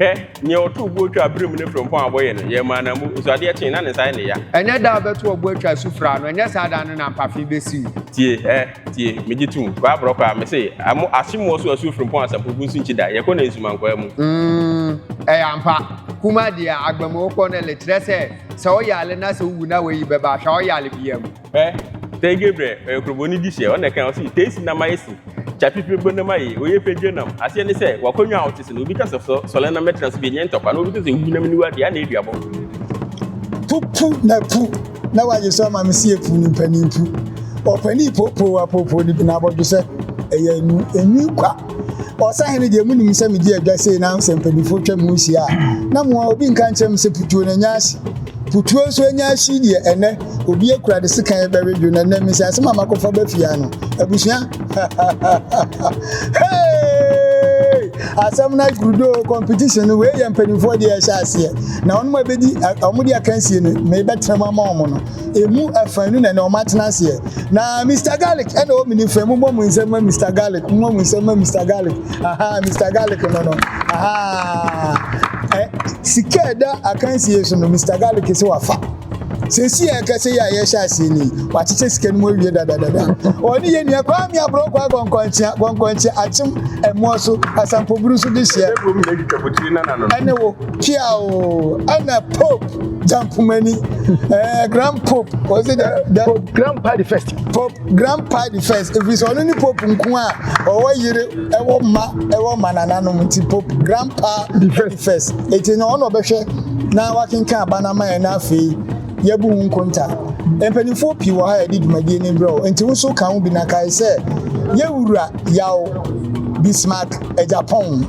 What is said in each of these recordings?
Hwɛ, nea ɔtoo buo twaa birim ne frempɔn a wɔyɛ no, yɛmaa no amu, nso adeɛ kyee na ne nsa yɛ ne ya. Ɛnyɛ da a wobɛto ɔbo atwa sufra no, ɛnyɛ saa da no na mpafe bɛsi wo. Tie, ɛ, tie, megye tom, kwaa borɔ kwaa, mese, amo, ahye so asuo frempɔn asampobu nso nkyi da, yɛkɔ na nsumankwaa mu. Mm, ɛyɛ ampa. Kuma deɛ, agbamawokɔ no le kyerɛ sɛ, sɛ woyale na sɛ wowu na woayi bɛba a, hwɛ woyale bia mu. Ɛ, Tei Gabriel, ɔyɛ kurobɔni di hyɛ, ɔna ɛka, ɔse, Tei si nam ayɛ si, kya pipi bo nam ayɛ, oye pe dwe nam. Aseɛ ne sɛ, w'akonnwa a wote so no, obi ka sɛ sɔ, sɔle na mɛtena so bi, ɛnyɛ ntɔkwa, na obi ka sɛ wu na mene wo adeɛ, ana aduabɔ. Pupu na pu na wagye so ama me si epu ne mpanin pu. Ɔpanin poopoo apoopoo ne na abɔdwesɛ ɛyɛ anu enwi kwa. Ɔsahene deɛ munim sɛ megye adwa sei na sɛ mpanimfoɔ twa mu hyia a na mo a obi nka nkyerɛ me sɛ putuo no anya ahye. Putuo nso anya ahye deɛ ɛnɛ obi akura de sekan bɛwedwo na ɛnɛ mesɛ asɛm a makɔfa ba fie ano abusua. Hey! Asɛm no agurudo competition no wei yɛ mpanimfoɔ deɛ ɛhyɛ aseɛ na wɔn a bɛdi wɔn de akansie no mebɛtena mu ama wɔn no emu afanu na na wɔn atena aseɛ na Mr Garlic ɛna wɔn mini fɛ mo bɔ mo nsɛm ma Mr Garlic mo bɔ mo nsɛm ma Mr Garlic aha Mr Garlic no no aha ɛ sika ɛda akansie so no Mr Garlic sɛ wafa sɛsi a ɛkɛsɛ yi a yɛhyɛ aseɛ ni wakyekyɛ sika no mu awie dadadada ɔne yɛ nua Kwame Aborɔkwa gɔnkɔnkyea gɔnkɔnkyea akyem ɛmoɔ so asampoburu so de hyeɛ ɛne wo pia o ɛna Pope Jampomani ɛɛ Grand Pope ɔsɛ dɛ Pope Grandpa the first. Pope Grandpa the first efiri sɛ ɔno ne Pope nko a ɔwɔ yere ɛwɔ mma ɛwɔ mma nananom nti Pope Grandpa The the first. first eti na ɔno ɔbɛhwɛ na wakenkan aba no ama yɛn na afei yɛbu ho nkonta. Mpanimfoɔ pii wɔ ha a yɛde dwumadie no brɛ wo nti wo nso ka ho bi na kae sɛ yɛwura Yaw Bismarck Agyapong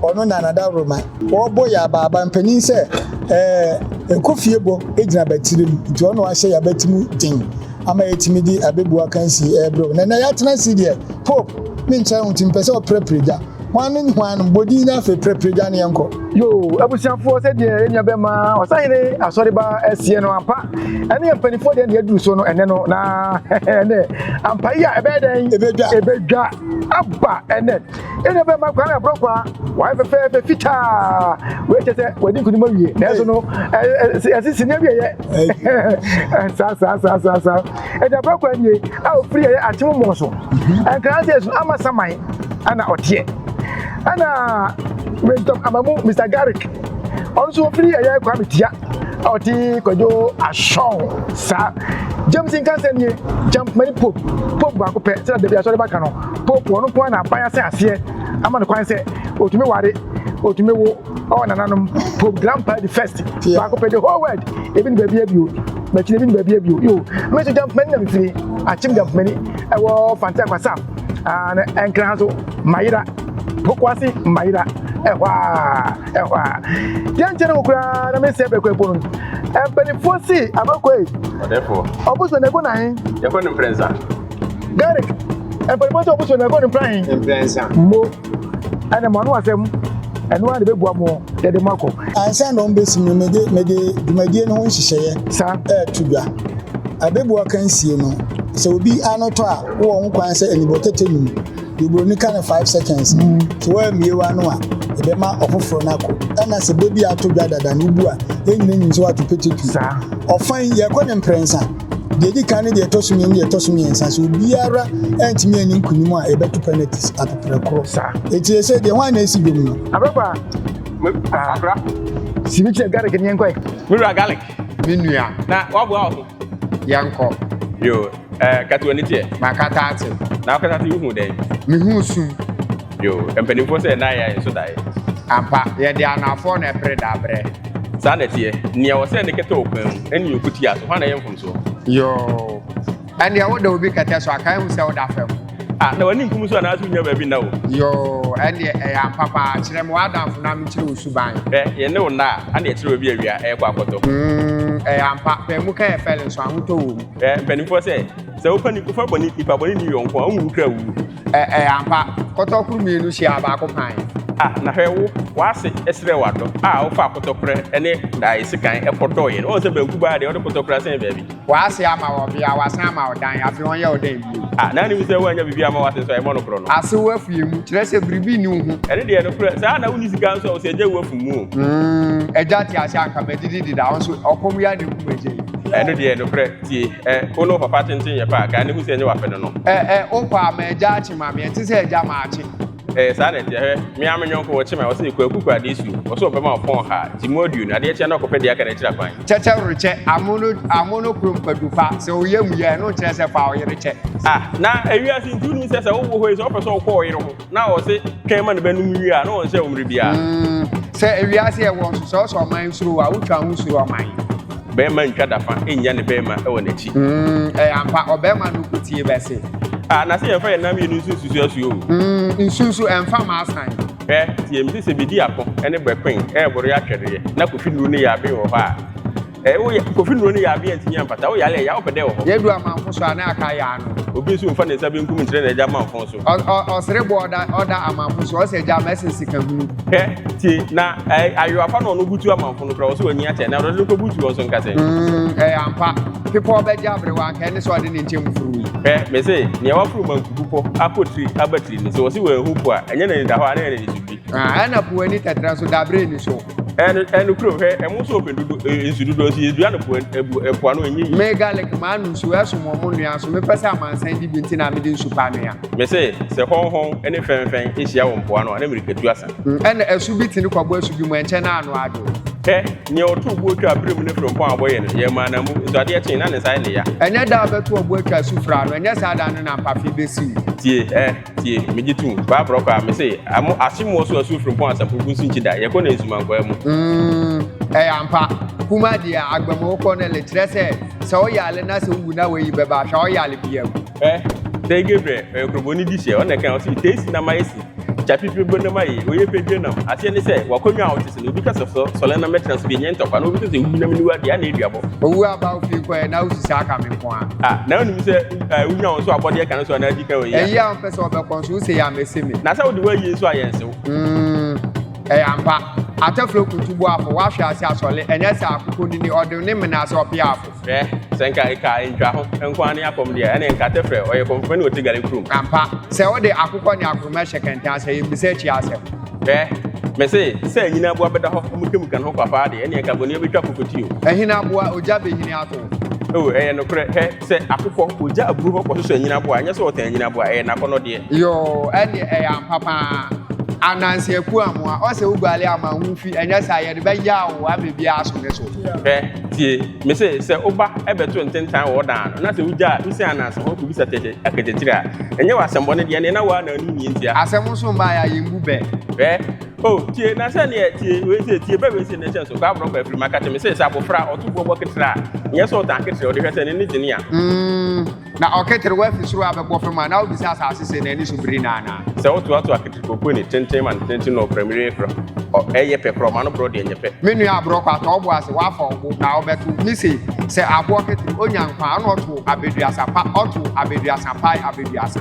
ɔno na Nana Roma wɔbɔ yɛ abaaba mpanin sɛ ɛɛ nkofie bɔ gyina batiri mu nti ɔno ahyɛ yɛ abati mu den ama yɛtumi de abɛbu akansie ɛbrɛ wo na nɛ yɛatena si deɛ Pope menkyerɛ wo nti mpɛ sɛ ɔprɛprɛ gya hwan ne hwan no bɔdin no afei prɛprɛ gya ne yɛnkɔ. Yo, abusuafoɔ, sɛdeɛ yɛn nua bɛma ɔsahene asɔreba asie no ampa ɛne yɛ mpanimfoɔ deɛ ne yɛduru so no ɛnɛ no na ɛnɛ ampa yi a ɛbɛyɛ dɛn? Ɛbɛdwa. Ɛbɛdwa aba. Ɛnɛ yɛn nua bɛma Kwame Aborɔkwa wayɛ fɛfɛɛfɛ fitaa wei kyɛ sɛ wadi nkunim awie nanso no ɛsi sini awie yɛ saa saa saa saa saa. Ɛdi Aborɔkwa nie a ofiri ɛyɛ akyem mmɔ so nkran sɛ ɛso ama saman ɛna ɔteɛ ɛna Wisdom Amamu Mr Garrick ɔno nso ofiri ɛyɛ Kwame Tia a ɔte Kwadwo Asɔn saa. James Nkansa nie, Jampmani Pope, Pope baako pɛ sɛ dabi asɔre baka no Pope ɔno nko ara na aban ase aseɛ ama no kwan sɛ otumi ware otumi wo ɔwɔ nananom. Pope Grandpa the first baako pɛ the whole world ebi ni baabi abio bɛkyerɛ ebi ni baabi abio. Yo, me nso Jampmani na mefiri Akyem Jampmani ɛwɔ Fante Akwasa na Nkran so Mayera Pokwasi Mayera ɛhɔ a ɛhɔ a deɛ nkyɛn no koraa na mesɛ bɛkɔ ɛpo no mpanimfoɔ si abɛkɔ yi. Ɔdɛfoɔ. Ɔboso na ɛkɔ nan. Yɛkɔ ne mprɛnsa. Garlic, mpanimfoɔ sɛ ɔboso na ɛkɔ ne mpran. Mprɛnsa. Mo ɛna mo ano asɛm ɛno a de bɛbua mo yɛde mo akɔ. Ansa na ɔmbɛsi no mede dwumadie no ho nhyehyɛeɛ saa ɛɛto dwa. Abɛbu akansie no sɛ obi ano tɔ a wowɔ ho kwan sɛ anibɔ tɛtɛ num deɛ oburoni ka no 5 seconds sɛ woammie w'ano a ɛbɛma ɔfoforɔ no akɔ ɛna sɛ bɛbi ato dwa dada no wobu a yɛnyina nim sɛ woato pete tu. Saa. Ɔfa yi yɛkɔ ne mprɛnsa deɛ ɛdi kan ne deɛ ɛtɔ so mmienu deɛ ɛtɔ so mmiɛnsa sɛ obiara ɛntumi ani nkonim a yɛbɛto penalties apeprɛ korɔ. Saa. Ɛti sɛ deɛ hwan na ɛsi dwom no? Abɛkɔ Akra. a sibi kyerɛ Garlic ne yɛnkɔe. Mewura Garlic. Me nua. Na waboa wo ho. Yɛnkɔ. Yo, ɛɛ katoa ne teɛ. Makata ate. Na wokata te wohu dɛn? Mehu sum. Yo, mpanimfoɔ sɛ ɛna yɛ a yɛso daeɛ. Ampa, yɛde anafoɔ na ɛpere dabrɛ. Saa na ɛteɛ nea ɔsɛ ne kɛtɛ wɔ kwan mu ɛne yɛkɔ tia so hwan na ɛyɛ mfomsoɔ? Yoo, ɛndeɛ woda obi kɛtɛ so akae hu sɛ woda fam. Ah, na w'ani nkum so anaasɛ wonya baabi nna o? Yoo, ɛndeɛ ɛyɛ ampa paa. Kyerɛ me w'adamfo na menkyerɛ wo suban. Hwɛ, yɛne wo nna a ana yɛkyerɛ obi awia ɛyɛkɔ akɔtɔ. Ɛyɛ ampa pɛn mu ka yɛ fɛle nso ahotɔ wɔ mu. Hwɛ, mpanimfoɔ sɛ sɛ wofa ni wofa bɔne nipa bɔne ni yɔnko a wonwu kra wuwu. Ɛyɛ ampa, kɔtɔkoro mmienu hyia baako pan. Ah, na hwɛ wo, w'ase srɛ w'adɔ a wofaa kɔtɔkorɛ ne dae sekan kɔdɔeɛ no. Woahu sɛ banku baa deɛ wode kɔtɔkorɛ asɛn baabi. W'ase ama wo ɔbea, wasan ama wo dan, afei ɔnyɛ wo dɛn bio? Ah, na anim sɛ woannya biribi amma w'ase nso a, ɛmmɔ no korɔ no. Ase wo afie mu, kyerɛ sɛ biribi nni wo ho. Ɛno deɛ nokorɛ, saa na wonni sika nso a, ɔsɛ agya wu afum mu o. Mm, agya te ase anka madidi deda, wo nso ɔkɔm yi ara na ɛkum agya yi. Ɛno deɛ nokorɛ, tie, ɛ, wo ne wo papa tenten yɛ pɛ a, kae na hu sɛ ɛnyɛ w'afɛ no no. Ɛ, ɛ, wokɔ a, ma agya akye ma me, ɛnte sɛ agya maakye. Ɛɛ, saa na ɛteɛ. Hwɛ, me ara me yɔnko, ɔkye me a, ɔse, Kwaku kɔ adeɛ su. Ɔse ɔbɛma wo pɔn ha, gye mu aduonu. Adeɛ kye a na ɔkɔpɛ deɛ aka no akyiri akwan. Kyɛkyɛ rekyɛ, amono, amono kurom kwadu pa. Sɛ wo yam yɛ a, ɛno nkyerɛ sɛ fa wo yere kyɛ. Ah, na ewiase nti wonim sɛ sɛ wowɔ hɔ yi, sɛ wopɛ sɛ wokɔ wo yere ho na ɔse twɛn ma ne ba nom wie a, na ɔnhyɛ wo mmere biara. Mm, sɛ ewiase yɛ wɔ nso, sɛ ɔsɛ ɔman suro wo a, wotwa ho suro ɔman. Barima ntwa dafa nnya ne barima wɔ n'akyi. Mm, ɛyɛ ampa, ɔbarima no ko tie bɛse. Ah, na sɛ yɛmfa yɛn nan mmienu nso nsusu asuo o. Mm, nsu nso ɛmfa m'asan. Hwɛ, tie, mese sɛ bedi ako ne bɛkoe ɛreboro yɛ atwɛdeɛ na Kofi Nuro ne Yaaben wɔ hɔ a, ɛ, wo, Kofi Nuro ne Yaaben antumi ampata, wo yare a, ɛyɛ a wopɛ dɛ wɔ hɔ. Yɛdu amanfo so a, na aka yɛ ano. Obi nso mfa ne nsa benkum nkyerɛ n'agya amanfo so. Ɔ, ɔ, ɔsere bo ɔda, ɔda amanfo so, ɔsɛ agya mɛsen sika hunu. Hwɛ, tie, na ɛ, ayowafa na ɔno butu amanfo no koraa, ɔsɛ wanyi akyɛ, na ɔde no kɔbutu wɔn so nka sɛn? Mm, ɛyɛ ampa. Bepɔw bɛgye aberewa anka ɛne sɛ ɔde ne nkyɛn mu foro yi. Hwɛ, mese, nea waforo manku bepɔ akɔ tiri aba tiri no, sɛ wɔse wanhu po a, ɛnyɛ n'anidahɔ a, na ɛyɛ n'anisodwi. Ah, ɛna po ani tɛtrɛ nso, dabere nni so. Ɛno, ɛno kurom, hwɛ, ɛmo nso ɔpɛ dodo, eh, nsu dodo nso yɛdua no po, ɛbu, ɛpo ano ɛnyɛ yie. Me garlic, m'ano nsu, ɛsom wɔn nnoa nso, mepɛ sɛ amansan di bi nti na mede nsu pa noa. Mese, sɛ hɔnhɔn ne fɛnfɛn hyia wɔ mpoano a, na mmirikatu asa. Ɛna asu bi tene kɔbɔ asu bi mu, ɛnkyɛ na ano adwo. Hwɛ, nea ɔtoo buo twaa birim ne frempɔn a wɔyɛ no, yɛmaa no amu, nso adeɛ kyee na ne nsa ayɛ ne ya. Ɛnyɛ da a wobɛto ɔbo atwa asu fra no, ɛnyɛ saa da no na mpafe bɛsiw. Tie, ɛ, tie, megye tom, Kwaa Brɔkɔ a, mese, amo, ahye mmoɔ so asuo frempɔn asampuku nso nkyi da, yɛkɔ na nsumankwaa mu. Mm, ɛyɛ ampa. Kuma deɛ, agbamawo kɔ no le, kyerɛ sɛ, sɛ woyale na sɛ wowu na woayi bɛba a, hwɛ a woyale biam. Ɛ, Tei Gabriel, ɔyɛ kurobɔni di hyɛ, ɔna ɛka, ɔse, Tei si na ma esi, Kya pipi bo na ma ye, oye pe dwe nam. Aseɛ ne sɛ, w'akonnwa a wote so no, obi ka sɛ sɔ, sɔle na mɛtena so bi, ɛnyɛ ntɔkwa, na obi ka sɛ wu na mene wo adeɛ, a na ɛdua bɔ. Owu aba wo fie kɔɛ na wosisi aka me nko a. Ah, na wonim sɛ eh, wonya wo nso abɔdeɛ ka no so anaa di kan wɔ yi a. Ɛyi a wompɛ sɛ wɔbɛkɔ nso, wose yɛ a mɛse me. Na sɛ wode woayie nso a yɛnse wo. Mm, ɛyɛ ampa. Atɛfrɛ kutu boafo, woahwe ase asɔle, ɛnyɛ sɛ akokɔ nini, ɔde ne mene ase ɔpeafo. Hwɛ, sɛ nka ɛka ntwa ho nko ara ne akɔm deɛ, ɛne nka atɛfrɛ, ɔyɛ kɔmfoɔ ne ɔte gale kurom. Ampa, sɛ wode akokɔ ne akoroma hyɛ kɛntɛn ase a, yɛmmisa akyi asɛm. Hwɛ, mese, sɛ anyina aboa bɛda hɔ amukamuka ne ho kwa paa deɛ, ɛneɛ nka bɔne bɛtwa akokɔ ti o. Ahina aboa, ogya bɛhini ato wo. O, ɛyɛ nokorɛ, hwɛ, sɛ akokɔ, ogya aburo hɔ kɔsosɔ anyina aboa a, ɛnyɛ sɛ ɔtan anyina aboa, ɛyɛ n'akɔnnɔdeɛ. Yoo, ɛnneɛ ɛyɛ ampa paa. Ananse aku amoa, ɔsɛ woguale ama wo ho fi, ɛnyɛ saa yɛde bɛyaw wo ama biara aso ne so. Hwɛ, tie, mese, sɛ wo ba bɛto ntentan wɔ wo dan ano, na sɛ wugya a, wusian ananse ho kobisa tɛkyɛ akakyire a, ɛnyɛ w'asɛmmɔne deɛ, ɛnneɛ na woa na wonim nea enti a. Asɛm nso mmaeɛ a, yɛmmu bɛ. Hwɛ, o, tie, na sɛdeɛ, tie, wei se, tie bɛ wei se ne kyɛn so, kɔ aborɔkɔ afiri mu aka kyerɛ me se, sɛ abofra a ɔto boɔ bɔ ketere a, nyɛ sɛ ɔtan ketere, ɔde hwɛ sɛ ne ne gyene a. Mm, na ɔketere wafi soro abɛbɔ fam a, na wobisa asase sɛ n'ani so biri no anaa? Sɛ wotoatoa keterekoko ne tenten ma ne tenten na ɔpramire korɔ, ɔ, ɛyɛ pɛ korɔ, ma no borɔ deɛ nyɛ pɛ. Me nua aborɔkɔ atɔ wo bo ase, woafa wo bo na wobɛto. Me se, sɛ aboɔ ketere, onya nkwa a, ɔna ɔto abɛduasa pa, ɔto abɛduasa pae abɛduasa.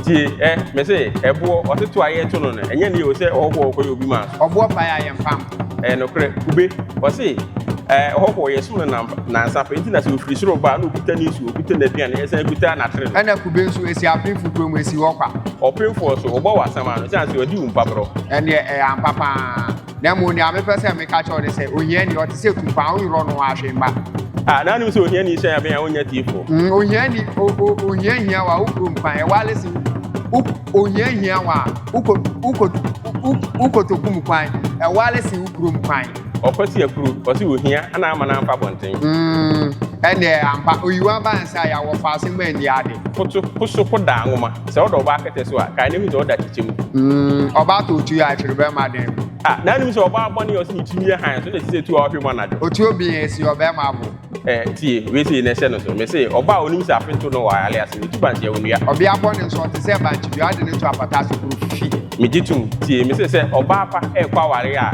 Tie, ɛ, me se, ɛboɔ, ɔse to a yɛreto no no, ɛnyɛ ne yɛ o sɛ ɔhɔhoɔ ɔkɔyɛ obi maa so. Ɔboɔ pae a, yɛmfa mpo. Ɛyɛ nokorɛ, kube, ɔse, ɛ, ɔhɔhoɔ, yɛsom no nam, nansa pɛ, nti na sɛ ɔfiri soro ba a, na ɔkuta ne nsuo, ɔkuta n'aduane, ɛsan kuta n'atere no. Ɛna kube nso, ɛsi apemfo kurom, ɛsi hɔ kwa. Ɔpemfoɔ nso, wɔbɔ wo asɛm ano, ɛsiane sɛ ɔdi wo mpaborɔ. Ɛnneɛ, ɛyɛ ampa pa ara. Na mmom nea mepɛ sɛ meka kyerɛ wo ne sɛ, ohiani, ɔte sɛ tumpaa, wonyorɔ no a, hwee mma. Ah, na wonim sɛ ohiani hyɛn abɛn a wonnya tiefoɔ? Mm, ohiani, o, o, ohia hia wo a, wo kurom kwan, ɛwale sen wo, ohia hia wo a, wo, wo, wo, wo kotoku mu kwan, ɛwale sen wo kurom kwan. Ɔkwasi akuro, ɔse ohia na ama no amfa abɔnten. Mm, ɛnneɛ ampa, oyiwa ba nsa ya, wɔfa ase ma ani ade. Koto, koso, koda nwoma. Sɛ wodɔ ɔbaa kɛtɛ so a, kae na hu sɛ ɔda kyekyɛ mu. Mm, ɔbaa tɔ otuo a, ɛtwere bɛrima dan mu. Ah, na anim sɛ ɔbaa bɔne a ɔse ne tirim yɛ hann so na ɛsɛ sɛ etu a ɔhwe mu anadwo. Otuo bin esi ɔbɛrima abo. Eh, tie, wei sei na ɛhyɛ no so. Mese, ɔbaa a onim sɛ afe nto no wɔ ayale ase no, otu bankye a onnua. Ɔbea bɔne nso, ɔte sɛ bankye dua, ɔde no to apata ase, kuru fifi. Megye tom, tie, mese sɛ ɔbaa pa rekɔ aware a,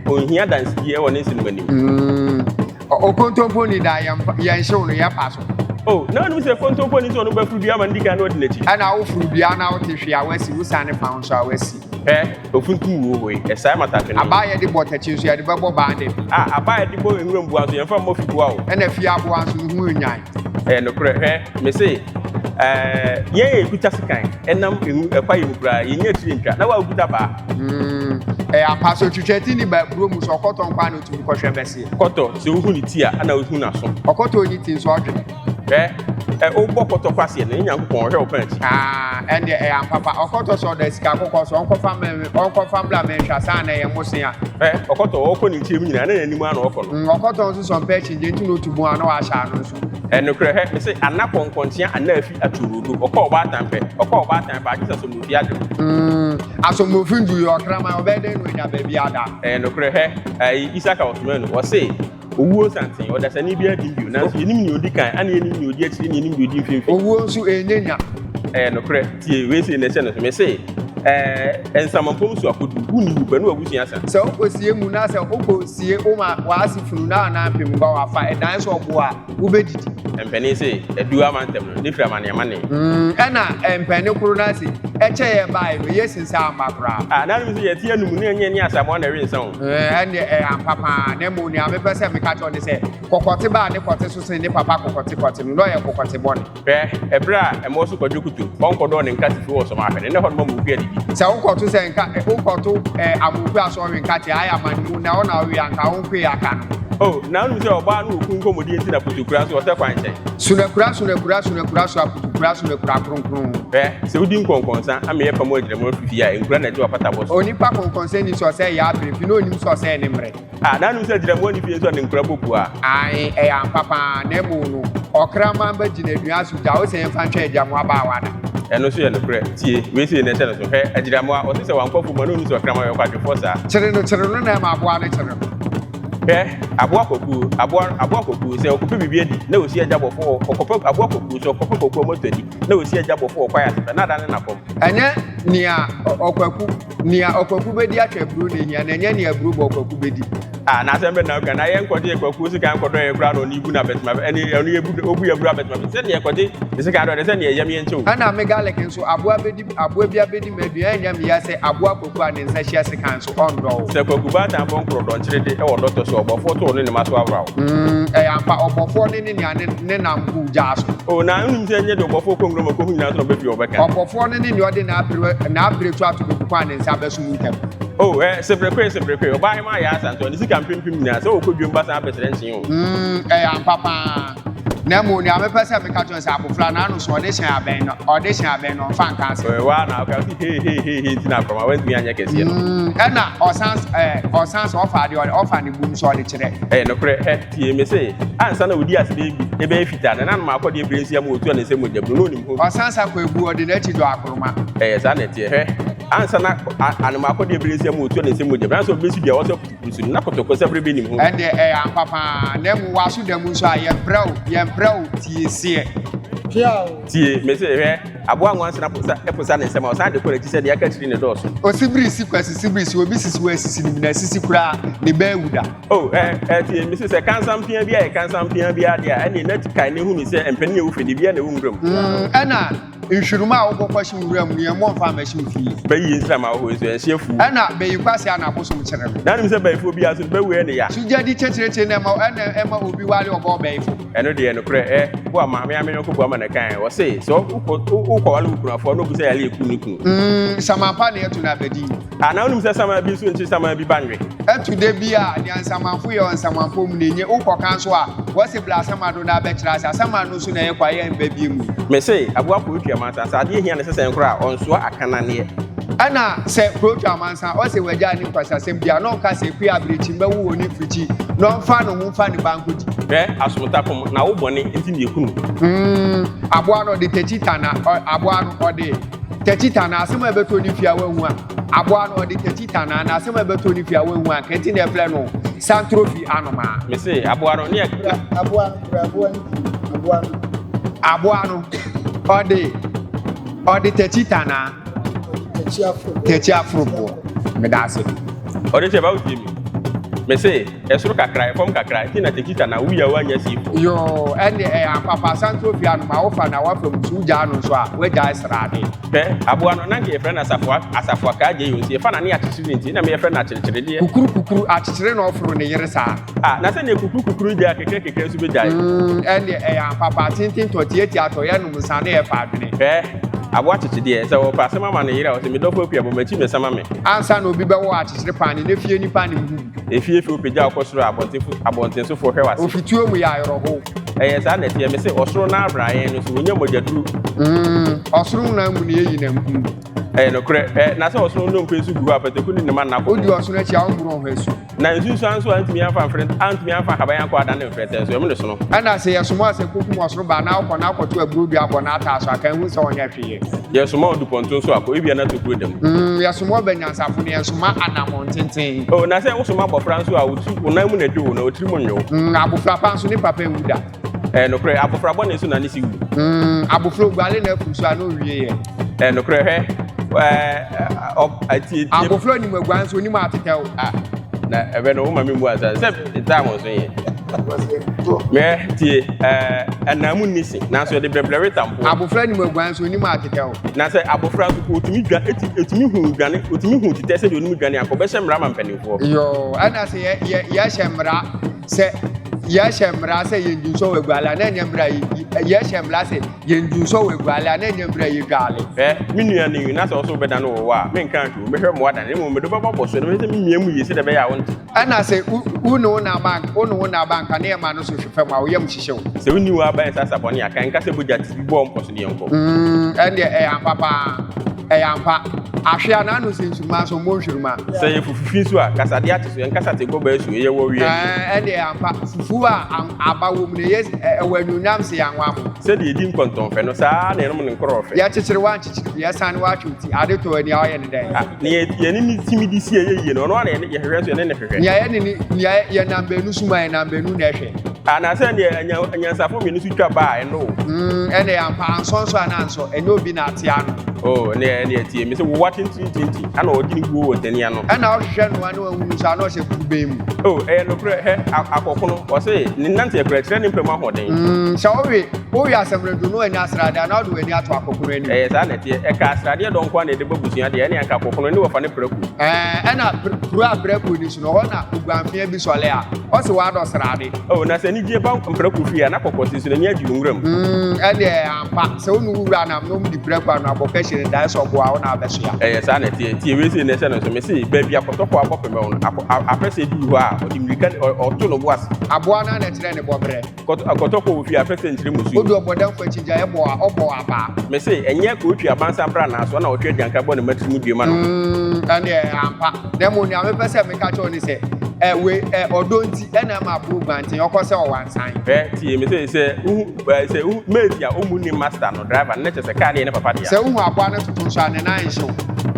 onhia dansedie wɔ ne nsenom anim. Mm, okontomponi da, yɛnhyew no, yɛpa so. Oh, na onim sɛ kontomponi nso ɔno bɛforo dua ma no di kan na wadi n'akyi. Ɛna woforo dua na wote hwee a woasi, wosiane fa ho nso a woasi. Hwɛ, ofuntum wuo hɔ yi, ɛsae matatwene. Abaa a yɛde bɔ tɛkye nso, yɛde bɛbɔ baa da bi. A, abaa a yɛde bɔ nwura mboa nso, yɛmfa mmɔ fiboa o. Ɛna fie aboa nso, ne ho nnwan. Ɛyɛ nokorɛ. Hwɛ, mese, ɛɛ, yɛn a yɛkuta sekan nam nwu, kwaeɛ mu koraa, yɛnnya tire ntwa, na wo a wokuta baa. Mm, ɛyɛ ampa. Sɛ otwitwa ti ne ba kuro mu sɛ ɔkɔtɔ nkwa na otumi kɔhwɛ bɛseɛ. Kɔtɔ, sɛ wohu ne ti a, ɛna wohu n'aso. Ɔkɔtɔ onni ti nso ɔdwene. Hwɛ, ɛ, wobɔ kɔtɔ kwaseɛ no, ne Nyankopɔn ɔhwɛ wo pɛn akyi. Ah, ɛndeɛ ɛyɛ ampa pa. Ɔkɔtɔ sɛ ɔdɔ sika kɔkɔɔ so, ɔnkɔfa mmɛ me, ɔnkɔfa mbra mɛnhwɛ asa na ɛyɛ mmosea. Hwɛ, ɔkɔtɔ, ɔkɔ ne nkyɛn mu nyinaa, na n'anim ara na ɔkɔ no. Mm, ɔkɔtɔ nso sɛ ɔmpɛ akyinnye nti na otu bun a na wahyɛ ano nso. Ɛ, nokorɛ, hwɛ, mese, ana kɔnkɔnkyea ana afi aturodo, ɔkɔ ɔbaatan pɛ, ɔkɔ ɔbaatan pɛ, agye sɛ asomdwoeɛ agye no. Mm, asomdwoeɛ ndu yɛ ɔkraman, ɔbɛyɛ dɛn na wanya baabi ada? Ɛyɛ nokorɛ, hwɛ, ɛyi, Isaka ɔsomaa no, ɔse, Owuo nsanten, ɔdasani biara nnim bio, nanso yɛnim nea ɔdi kan, ɛna yɛnim nea ɔdi akyire, ɛna yɛnim deɛ ɔdi mfimfini. Owuo nso, ɛnyɛ nya. Ɛyɛ nokorɛ, tie, wei sei na ɛhyɛ no so, mese, ɛɛ, nsamanpɔm so akodu, wonni wu pɛ, ne w'abusua sa. Sɛ wokɔsie mu na sɛ wokɔsie wo ma w'ase funu na anaa mpem ba wafa ɛdan sɛ ɔboɔ a, wobɛdidi. Mpanin se, Adu ama ntɛm no, ne firi amaneamane. Ɛna mpanin koro no ase, ɛkyɛ yɛ baeɛ no, yɛ sin sɛ amma koraa. Ah, na anom sɛ yɛte anum ne ɛnyɛ ne Asamoah na ɛwe nsa o. Ɛndeɛ ɛyɛ ampa paa, na mmom nea mepɛ sɛ meka kyerɛ wo ne sɛ, kɔkɔte ba a ne kɔte so sen ne papa kɔkɔte kɔte no, na ɔyɛ kɔkɔte bɔne. Hwɛ, ɛberɛ a ɛmɔ so Kwadwo Kuto, ɔnkɔdɔɔ ne nkate fie wɔ Sɔmahwɛ no, na ɛhɔ nom Amoku adidi. Sɛ wokɔto sɛ nka wokɔto Amoku asɔre nkate a, ayɛ amanemu na wo na wowe a, nka wonkoe aka no. Oh, na wonim sɛ ɔbaa no wɔ ku nkɔmmɔdie nti na Potokuraa nso ɔsɛ kwan nkyɛn. Sunakura, sunakura, sunakura, so aputukura, sunakura kronkron. Hwɛ, sɛ wodi nkɔnkɔnsa ama yɛfa mu agyinamu afiri fie a, nkura na ɛgye w'apata bɔ so. Onipa kɔnkɔnsani sɛ ɔsɛe yɛ abrɛ fi na onim sɛ ɔsɛe ne mmerɛ. Ah, na anom sɛ agyinamoa nni fie nso a ne nkura bɔ pua. Ae, ɛyɛ ampa paa, na mmom no, ɔkraman ba gyina dua so gya wo sɛ yɛmfa ntwɛn agyiramoa abaawa da. Ɛno nso yɛ nokorɛ. Tie, wei sei na ɛhyɛ no so. Hwɛ, agyiramoa, ɔse sɛ wankɔ afuom a na ɔnnim sɛ ɔkraman yɛ ɔkwadwofoɔ saa. Kyere no, kyere no na ɛma aboa no kyere no. Hwɛ, aboa kwakuo, aboa, aboa kwakuo, sɛ ɔkɔpɛ biribi adi, na ɔsi agya bɔfoɔ hɔ, ɔkɔpɛ, aboa kwakuo, sɛ ɔkɔpɛ kwakuo moto adi, na ɔsi agya bɔfoɔ wɔ kwaeɛ ase pɛ, na adane n'akɔm. Ɛnyɛ nea ɔkwaku, nea ɔkwaku bɛdi atwa aburo na ɛhia, na ɛnyɛ nea aburo bɔ ɔkwaku bɛdi. Ah, na asɛm bɛ na woka, na yɛn kɔgye kwakuo sika nkɔdɔ yɛn koraa na ɔne ibu na abɛtema, ɛne ɔne ebu, obu yɛ aburo abɛtema, sɛ nea kɔgye ne sika dɔ de, sɛ nea ɛyam yɛn kyɛw. Ɛna me garlic nso, aboa bɛdi, aboa bi abɛdi m'aduan, ɛnyɛ me ya sɛ aboa kwaku a ne nsa hyia sekan nso, ɔndɔ wo. Sɛ kwaku baatan bɔ nkorɔ dɔnkyere de wɔ dɔtɔ so a, ɔbɔfoɔ to ɔne ne mma so awraw. Mm, ɛyɛ ampa, ɔbɔfoɔ no ne nea ne, ne nam gu gyaa so. O, na wonim sɛ ɛnyɛ deɛ ɔbɔfoɔ kɔ nwura mu kɔhu nyinaa nso na ɔba fie a ɔbɛka. Ɔbɔfoɔ no ne nea ɔde n'abere, n'abere to atokokuku a ne nsa bɛso mu ntɛm. O, ɛ, seberekoe, seberekoe, ɔbaahemaa yɛ asa nso, ne sika mpempem nyinaa, sɛ ɔkɔ dwam ba san abɛsrɛ nkyee o. Mm, ɛyɛ ampa paa. Na mmom nea mepɛ sɛ meka kyerɛ wo sɛ abofra no ano so ɔde hyɛn abɛn no, ɔde hyɛn abɛn no, ɔmfa nka asɛm. Ɔyɛ waa na ɔka ɔsi hei hei hei hei nti na akorɔma wantumi anyɛ kɛseɛ no. Mm, ɛna ɔsan ɛɛ ɔsan sɛ ɔfa adeɛ ɔde ɔfa ne bum sɛ ɔde kyerɛ. Ɛyɛ nokorɛ, hɛ, tie, mese, ansa na ɔdi ase bɛyɛ bi, ɛbɛyɛ fitaa, na nanom akɔdeɛ berɛ nsia mu ɔtua ne nsam mogya bunu, na ɔnim ho. Ɔsan sa kɔ abu, ɔde n'akyi dɔ akoroma. Ɛyɛ saa na ɛteɛ, hwɛ, ansa na anom akɔdeɛ berɛ nsia mu ɔtua ne nsam mogya bunu, ansa ɔbɛsi dua, ɔsɛ Nso na kotoko sɛ bere bi nim ho. Ɛndeɛ ɛyɛ ampa paa. Na mmom w'aso da mu nso a, yɛmprɛ wo, yɛmprɛ wo, tie seɛ. Tie, mese, hwɛ, aboa nwansena posa, posa ne nsam a, ɔsan de kɔ n'akyi sɛ deɛ aka akyiri ne dɔɔso. Osibiri si kwa sisibiri si, obi sisi wo asisi no mu na asisi koraa, ne ba awu da. O, ɛ, ɛ, tie, mese, sɛ kansampea bi ayɛ kansampea bi adeɛ a, ɛnneɛ na kae na hunu sɛ mpanin a ɛwɔ fie de, biara na ɛwɔ nwura mu. Mm, ɛna Nhwirom a wobɔ kɔhye nwura mu no, yɛmmɔ mfa mmɛhye wo fie. Bɛyi nsram ahɔhoɔ nso, ɛnhye afuo. Ɛna bɛyi kwasea na abosom kyere no. Na nim sɛ bayifoɔ biara nso no, bɛwu ɛne ya. So gyadi kyekyerekye na ɛma ɛna ɛma obi ware ɔbaa ɔbayifo? Ɛno deɛ nokorɛ ɛ, Boama, me ara me yɔnko Boama na ɛkaeɛ, ɔse, sɛ wokɔ wokɔware wo kunu afoa na obu sɛ yare ɛku ne kunu. Mm, saman pa na yɛto no abadin. Ah, na wonim sɛ saman bi nso nkye saman bi ba nwe? Ɛto da bi a, nea nsamanfo yɛ wɔ nsamanpɔ mu no enye. Wokɔka nso a, wɔse bra asamando na abɛkyerɛ ase. Asamando nso na ɛyɛ kwa yɛ mba bio mu yi. Mese, aboa kuro twa amansan, sɛ adeɛ hia no sɛ sɛn koraa a, ɔnsoa akananeɛ. Ɛna sɛ kuro twa amansan, ɔse wagyae ne nkwasiasɛm di a, na ɔnka sɛ Akua abirekyi mmɛwo wɔ ne mfirikyi, na ɔmfa ne ho mfa ne ba nkɔdi. Hwɛ, asomtakom, na wo bɔne nti na yɛku no. Mm, aboa no ɔde takyi tana, ɔ, aboa no ɔde takyi tana, asɛm a ɛbɛtɔ ne fie a wahu a. Aboa no, ɔde tati tanaa, na asɛm a ɛbɛtɔ ne fie a wanhu anka nti na ɛfrɛ no santrofi anomaa. Mese, aboa no, ne yɛ. Kura aboa no, kura aboa no bio, aboa no. Aboa no, ɔde, ɔde tati tanaa. Ɔde tati aforoboɔ. Tati aforoboɔ. Meda ase. Ɔde kyɛ, ba wotie mi. Mese, ɛsoro kakra, ɛfam kakra, nti na tekita na wuyi a woanya siefo. Yoo, ɛnde ɛyɛ ampa fa Asante ofie anoma wofa na wafa mu so wogyaa no nso a, woagyae srade. Hwɛ, aboa no, na anka yɛfrɛ no Asafoa, Asafoa kaa gyei o, nti yɛfa no a ne yɛakyekyere no nti na me yɛfrɛ no akyerɛkyerɛdeɛ. Kukuru kukuru, akyekyere na ɔforo ne yere saa. Ah, na sɛdeɛ kukuru kukuru gyae a kekra kekra nso bɛgyae. Mm, ɛnde ɛyɛ ampa fa Tenten tɔ, tiatia tɔ, yɛnom nsa na yɛfa adwene. Hwɛ, aboa kyekyedeɛ, sɛ wɔpɛ asɛm ama ne yere a, ɔse, me dɔfo Akua, bɔ m'akyi mmɛsa ma me. Ansa na obi bɛwɔ akyekyere paane, na fie nipa nim ho bi. Efie fi opagya wo kɔ soro a abɔntenfo abɔntensofoɔ hwɛ w'ase. Ofituo mu yɛ ayerɛhow. Ɛyɛ saa na ɛteɛ, mese ɔsoro no abra yɛn no so wɔnya mogyaduru. Mm, ɔsoro nam mu na yɛyi nam hu. Ɛyɛ nokorɛ, ɛ, na sɛ ɔsoro nnompe nso gu hɔ a, pataku ne ne mma nna Wodi kɔkɔ. ɔsono akyi a, wommoro ho asu. Na nsunsuan nso antumi amfa mfrɛ antumi amfa nhaban ankɔ adan mfrɛtɛ nso, ɛmo ne sono. Ɛna sɛ yɛsoma wo sɛ kɔkum ɔsoro ba anaa wokɔ na akɔto aburoo dua bɔ n'ataa so a, ka ehu sɛ ɔnyɛ hwee. Yɛsoma odupɔnto nso akɔ, ebia na tokuro da mu. Mm, yɛsoma ɔba nyansafo na yɛnsoma anammɔn tenten. Oh, na sɛ wosoma abɔfra nso a, wo ti, wo nan mu na ɛdwo wo, na wo tirim nnwo wo. Mm, abofra pa nso, ne papa nwu da. Ɛyɛ nokorɛ, abofra bɔne nso na ne si wu. Mm, abofra oguale n'afuru so a na owie yɛ. Ɛyɛ nokorɛ, hwɛ, ɛɛ, ɔ, atie, tie. Abofra onim aguan nso onim atetɛw. Ah, na ɛbɛ no, woma me mu ansa, sɛ time nso yɛ. Mɛ, tie, ɛɛ, ɛnam mu nni se, nanso yɛde brɛbrɛ we tampoɔ. Abofra nim aguan nso onim atetɛw. Na sɛ abofra nso po, otumi dwa, eti, etumi hu dwane, otumi hu tetɛ sɛdeɛ onim dwane akɔ, ɔbɛhyɛ mmara ama mpanimfoɔ. Yoo, ɛna sɛ yɛ, yɛ, yɛhyɛ mmara sɛ yɛhyɛ mmara sɛ yɛndi nsɔ wɔ aguale a na ɛnyɛ mmara yɛhyɛ mmara sɛ yɛndi nsɔ wɔ aguale a na ɛnyɛ mmara yɛdwale. Hwɛ, me nua ne na sɛ ɔso wobɛdane wɔ wɔ a, menka hwee, mɛhwɛ mmoa dane, mmom mede wobɛbɔ abɔ so, na mɛhwɛ sɛ memia mu yie sɛdeɛ ɛbɛyɛ a wonte. Ɛna sɛ wo ne wo na aba wo ne wo na aba nka ne ɛma no so hwe fam a wo yam hyehye wo. Sɛ wonni wo aba nsa sa bɔne a, ka nka sɛ bogya te bi bɔ wo mpɔ so ne yɛnkɔ. Mm, ɛndeɛ ɛyɛ ampa paa. Ɛyɛ ampa. Ahwe a n'ano sɛ nsuruma nso mmɔ nhwiruma. Sɛ yɛ fufu fi nso a, kasadeɛ ate so, yɛn kasa te gɔbɛ asu, ɛyɛ wɔ wia ni. Ɛndeɛ ɛyɛ ampa. Fufu a aba wɔ mu no, ɛyɛ ɛwɔ anuonyam se yɛanwa mo. Sɛdeɛ yɛdi nkɔntɔnfɛ no, saa ara na yɛnom ne nkorɔfɛ. Yɛkyekyere wo ankyekyere bi, yɛsane wo atwe wo ti, ade tɔ w'ani a woyɛ no dɛn? Ah, nea yɛne no tumi de si ɛyɛ yie no, ɔno ara na yɛne yɛhwehwɛ nso yɛne no hwehwɛ. Nea yɛne ne nea yɛnam baanu so mu a yɛnam baanu na ɛhwɛ. Anaasɛ deɛ anya anyansafo mmienu so twa ba a ɛno o. Mm, ɛnna yɛ ampa ansɔ nso a na ansɔ, ɛnyɛ obi na ate ano. Oh, ɛnna ɛnna ɛtie me sɛ wowa tintintinti, ana ɔgye ne guo wɔ ntani ano. Ɛnna ɔhwehwɛ noa na wahunu nso a na ɔhyɛ kurubɛn mu. Oh, ɛyɛ nokorɛ, hɛ, akɔkono, ɔse ne nanteɛ koraa kyerɛ ne mpɛ mu ahoɔden. Mm, sɛ wowe wowe asɛmmerɛdwo na wanya asrade a na wode w'ani ato akɔkono anim. Ɛyɛ saa na ɛteɛ, ɛka asradeɛ dɔ nko ara na ɛde ba abusua deɛ, ɛnne anka akɔkono ne wɔfa ne prako. Ɛɛ, ɛnna kuro a prako ni so no, hɔ na oguanfea bi sɔle a, ɔse wadɔ srade. Oh, na sɛ anigyeɛ ba mprako fie a, na kɔkɔse nso n'ani agye wɔ nwura mu. Mm, ɛndeɛ ampa, sɛ wo ne wo wura nam na wɔdi prako ano abɔ kahyire no, daeɛ sɛ ɔboa wo na abɛsoa. Ɛyɛ saa na ɛteɛ. Tie wei sei na ɛhyɛ no nso, mese, baabi a kɔtɔkɔ abɔ pɛmɛw no, akɔ, a, apɛ sɛ ɛduru hɔ a, ɔde mmirika, ɔ, ɔto no bo ase. Aboa no ara na ɛkyerɛ ne bɔberɛ. Kɔtɔ, kɔtɔkɔ wɔ fie a, apɛ sɛ nkyerɛ mmusuo. Wodi ɔbɔdamfo akyi gya, ɛbɔ a, ɔbɔ wo abaa. Mese, ɛnyɛ kootwi abansa abranaa so na ɔtwe agyanka bɔ ne mmatiri mu due ma no. Mm, ɛndeɛ ampa. Na mmom nea mepɛ sɛ meka kyerɛ wo ne sɛ, ɛ, wei, ɛ, ɔdɔ nti ɛna ɛma aboɔ guanten, ɔkɔ sɛ ɔwansan. Hwɛ, tie, mese, sɛ wohu, ɛ, sɛ wohu mate a ɔmmu ne master no, driver no, na kyerɛ sɛ kaa no yɛ ne papa dea. Sɛ wohu aboa no toto nso a, ne nan nhye wo.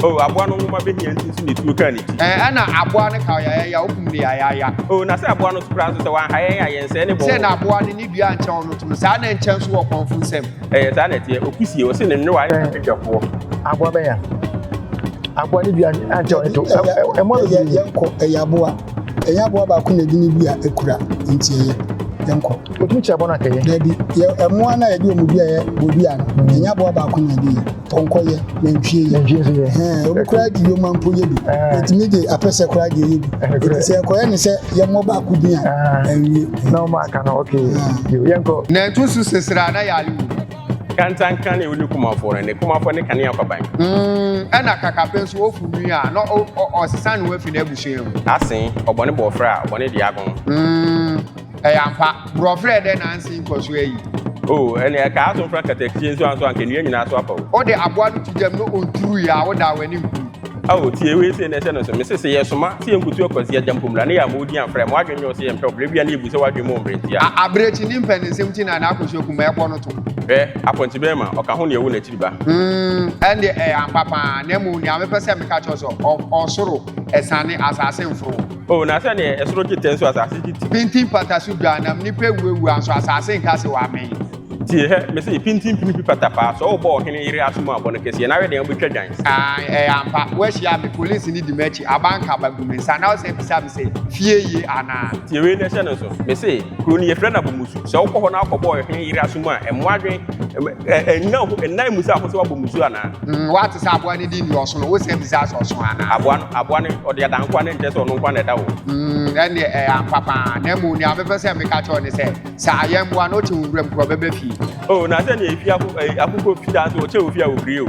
Oh, aboa no nwoma bɛhia nti nso na etuo kaa ne ti. Ɛ, ɛna aboa no ka wo yayaaya, wokum no yayaaya. Oh, na sɛ aboa no so koraa nso, sɛ wanha yɛn a, yɛnsɛe ne bɔn. Sɛ na aboa no ne dua nkyɛn wo no to no, saa na nkyɛn nso wɔ kɔmfo nsam. Ɛyɛ saa na ɛteɛ. Okusie, ɔse ne nwewa ayɛ sɛ dwafoɔ. Aboa bɛn a? Aboa ne dua ankyɛ ɔne to. Ɛmmoa bebree. Yɛnkɔ, ɛyɛ aboa. Ɛnyɛ aboa baako na ɛde ne dua kura, nti ɛyɛ. Yɛnkɔ. Otumi kyerɛ aboa no anka ɛyɛ. Dabi, yɛ mmoa no a yɛde wɔn dua yɛ bodua no, mm. ɛnyɛ aboa baako na ɛde yɛ. Pɔnkɔ yɛ, nantwie yɛ. Nantwie nso yɛ. Ɛhɛn, obi koraa de yoma mpo yɛ bi. Ɛtumi de apɛsɛ koraa de yɛ bi. Nti sɛ ɛkɔyɛ ne sɛ yɛmmɔ baako din a, ɛnwie. Na wɔn aka no, okay. Yɛnkɔ. Nantu so sesera na yare wu. Kantanka ne ɔne kumafoɔ no, ne kumafoɔ ne kanea kwaban. Mm, ɛna kakapɛ nso ofu nwi a na ɔsesa ne ho afi n'abusua mu. Asen, ɔbɔne bɔɔfrɛ a, ɔbɔne de agon. Mm, ɛyɛ ampa. Borɔfrɛ dɛ na ansen nkɔ so ayi. Oh, ɛne ɛkaa so mfra katakyie nso anso anka nnua nyinaa so apa o. Wode aboa no to gyam na ɔnturuiɛ a, wodaa w'ani nkum. Ao, tie wei sei na ɛhyɛ no nso, mese sɛ yɛsoma sɛ yɛnkotu akwasi agya mpo mmra na yɛamma wo din amfra yɛn, ma w'adwene nyɛ wo sɛ yɛmpɛ wo, berɛ biara na yɛbu sɛ w'adwene mu wɔ mmerɛ ntia. A, abirekyi ne mpaninsɛm nti na n'akosua kuma ɛbɔ no to. Hwɛ, apɔnkye bɛrima, ɔka ho nea ɛwɔ n'akyiri ba. Mm, ɛnde ɛyɛ ampa paa, na mmom nea mepɛ sɛ meka kyerɛ wo sɛ, ɔ, ɔsoro asiane, asase mforo. O, na sɛdeɛ ɛsoro gye tɛ nso asase gye ti. Pintinn pata so dwa, nam nnipa awuawu a nso asase nka sɛ wɔamee. Tie hɛ, mese pintin pini pi patapaa, sɛ wobɔ ɔhene yere aso mu a, bɔ no kɛseɛ, na wɛ deɛ wobɛtwa dwan. Ae, ɛyɛ ampa. Woahyia me, polisini di m'akyi, abanka ba gu me nsa, na wosan bisa me sɛ, fie ye anaa? Tie wei na hyɛ no nso, mese kuro no yɛfrɛ no Abomusu, sɛ wokɔ hɔ na wokɔbɔ ɔhene yere aso mu a, ɛmmoa adwene, ɛnna wo ɛnna mmusa ho sɛ woabɔ musu anaa? Woate sɛ aboa no din de ɔsono, wosan bisa sɛ ɔsono anaa? Aboa no, aboa no, ɔde adankoa no nkyerɛ sɛ ɔno nko ara na ɛda hɔ. Ɛnneɛ ɛyɛ ampa paa, na mmom nea mepɛ sɛ meka kyerɛ wo ne sɛ, Sɛ ayɛmmoa no, ɔkyɛ wo nwuram kura ɔbɛba fie. Oh, na sɛnea efi ako eh, akokɔ fitaa nso ɔkyɛ ofi a ofiri o.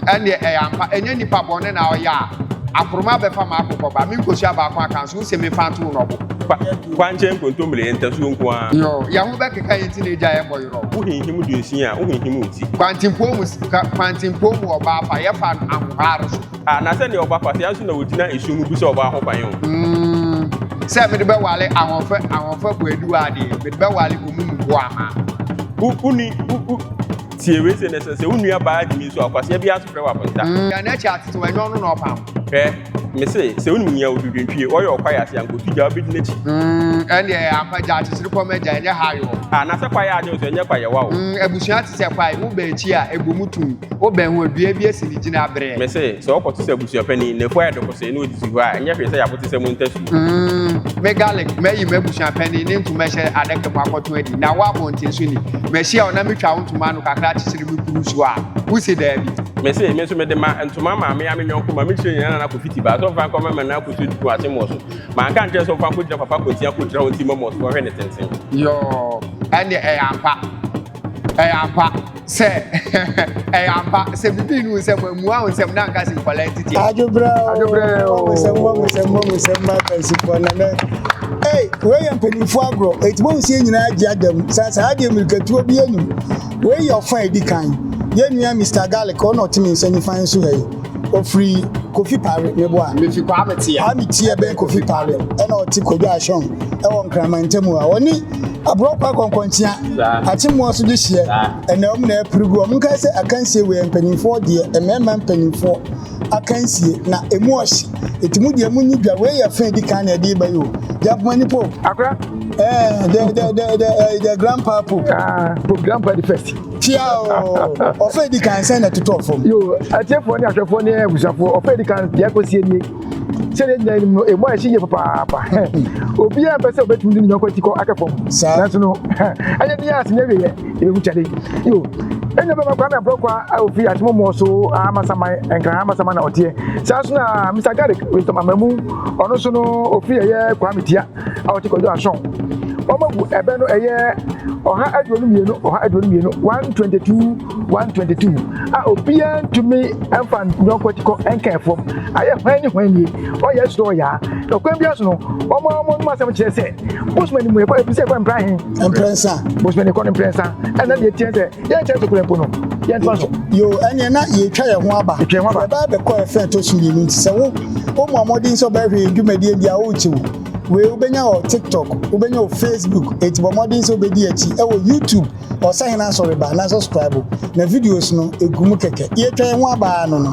Ɛndeɛ ɛyɛ ampa, ɛnyɛ nipa bɔne na ɔyɛ a, akoroma bɛfa m'akokɔ ba, me nkosua baako aka nso, wose memfa nto wo nɔbo. Kwa, kwankyɛn nkontommire, ntasuo nko ara. Yoo, yɛn ho bɛkeka yɛn ti na egya yɛn bɔ yerɛw. Wohinhim dunsin a, wohinhim wo ti. Kwantempɔn mu, kwantempɔn mu ɔbaa fa, yɛfa no ahohare so. Ah, na sɛnea ɔba kwasea nso na ogyina esum mu bisa ɔbaa ho kwan o. Mm, sɛ mede bɛwale ahoɔfɛ ahoɔfɛ boaduwa adeɛ, mede bɛwale omu mu boama. Wo, wonni, wo, wo, tie wei sɛ na sɛ sɛ wo nua baa gyimi nso a, kwasea biara nso frɛ wo akonta. Yɛn akyi atetew, ɛnyɛ ɔno na ɔpam. Hwɛ, mese, sɛ wonim nea odwudwentwie, ɔyɛ ɔkwae ase a, nkotu gya, wobedi n'akyi. Ɛndeɛ ɛyɛ ampa, gya akyekyere kɔm agya, ɛnyɛ hayɔɔ. Ah, na sɛ kwaeɛ agye wo so, ɛnyɛ kwaeɛ wa o. Abusua te sɛ kwae, wobɛn akyi a, ɛbɔ mu tumm. Wobɛn ho a, dua bi asi ne gyinaberɛ. Mese, sɛ wokɔto sɛ abusuapanin, n'afu ayɛ dokosee na ɔdi si hɔ a, ɛnyɛ hwee sɛ yɛabote sɛ montasuo. Me garlic, mayi m'abusuapanin ne ntoma ahyɛ adaka mu akɔtɔn adi, na wo abɔnten so ni. Mahyia wo na metwa wo ntoma ano kakra akyekyere me kuru so a, wose daabi. Mese, me nso mede ma ntoma maa me ara me yɔnko ma mekyerɛ nyinaa Nana Kofi Tibaa sɛ ɔmfa nkɔma me Nana Akosua Dukun Akyemmoɔ so. Manka ankyerɛ sɛ ɔmfa nkɔgyina Papa Kwantia akɔgyina hɔ nti mma ɔso ɔhwɛ ne tenten. Yoo, ɛnneɛ ɛyɛ ampa. Ɛyɛ ampa sɛ ɛyɛ ampa sɛ bibi nu nsɛm amua wo nsɛm na anka sɛ nkwadaa ntiti. Adwobrɛ o, wɔn wɔn nsɛm wɔn nsɛm ma akansifoɔ na nɛ. Ei, wei yɛ mpanimfoɔ agorɔ, eti wɔn nsie nyinaa gye adam. Saa saa deɛ mmirikatuo bi anim. Wei yɛ ɔfa a edi kan. Yɛn nua Mr. Garlic, ɔna ɔte me nsa nifa nso ha yi. Ofiri Kofi Pare, meboa. Mefi Kwame Tia. Kwame Tia bɛn Kofi Pare, ɛna ɔte Kwadwo Ahyɔn ɛwɔ Nkraman ntamu a ɔne Aborɔkwa Kɔnkɔnkyea Akyemmoa so de hyeɛ ɛna ɔmo na ɛpere gu ɔmo nkae sɛ akansie wei mpanimfoɔ deɛ mmarima mpanimfoɔ akansie na emu ɔhye eti mu deɛ mu nyi dwa wei yɛ fɛn di kan na ɛde ba yi o Jampoma ni pope. Akora. Eh, the grandpa pope. Ah, pope grandpa the first. Tia o, ɔfɛ di kan sɛn na ɛtotɔ fam. Yo, atiefoɔ ne ahwɛfoɔ ne abusuafoɔ, ɔfɛ di kan deɛ akɔsie nie. Sɛdeɛ nyinaa nim no, emu ayɛ hye yie papaapa. Obiara mpɛ sɛ obetumi de ne yɔnko akyi kɔ aka fam. Nanso no, ɛnyɛ den a sɛ nyɛ wieɛ, yɛbɛhu kyale. Yo, ɛnyɛ bɛma Kwame Aborɔkwa a ofi Akyemɔmɔ so Amasaman, Nkran Amasaman na ɔteɛ. Saa nso na Mr. Garrick Wisdom Amamu, ɔno nso no ofi ɛyɛ Kwame Tia a ɔte Kwadwo Asɔn. Wɔabu ɛbɛ no ɛyɛ 122, 122, 122 a obiara ntumi mfa nyɔnko akyi kɔ nka fam. Ayɛ hwan ne hwan nie? Ɔyɛ soro ɔyaa. Na ɔkwan biara so no, wɔn a wɔn anom asɛm kyerɛ sɛ bosom anim yɛkɔ ebi sɛ ɛkɔ mpra he. Mprɛnsa. Bosom anim kɔ no mprɛnsa. Ɛna deɛ tiɛ sɛ yɛnkyɛn so kura mpo no yɛntoa so. Yo, ɛneɛ na yɛtwa yɛn ho aba. Yɛtwa yɛn ho aba. Yɛba abɛkɔ ɛfɛ ɛtɔ so mmienu nti sɛ wo wommɔ mmɔden sɛ wobɛhwɛ yɛn dwumadie deɛ a worekyew. Wei wobɛnya wɔ TikTok, wobɛnya wɔ Facebook, enti bɔ mmɔden sɛ wobɛdi akyi ɛwɔ YouTube, Ɔsahene Asɔreba, na subscribe, na videos no ɛgu mu kɛkɛ. Yɛtwa yɛn ho aba ara no no.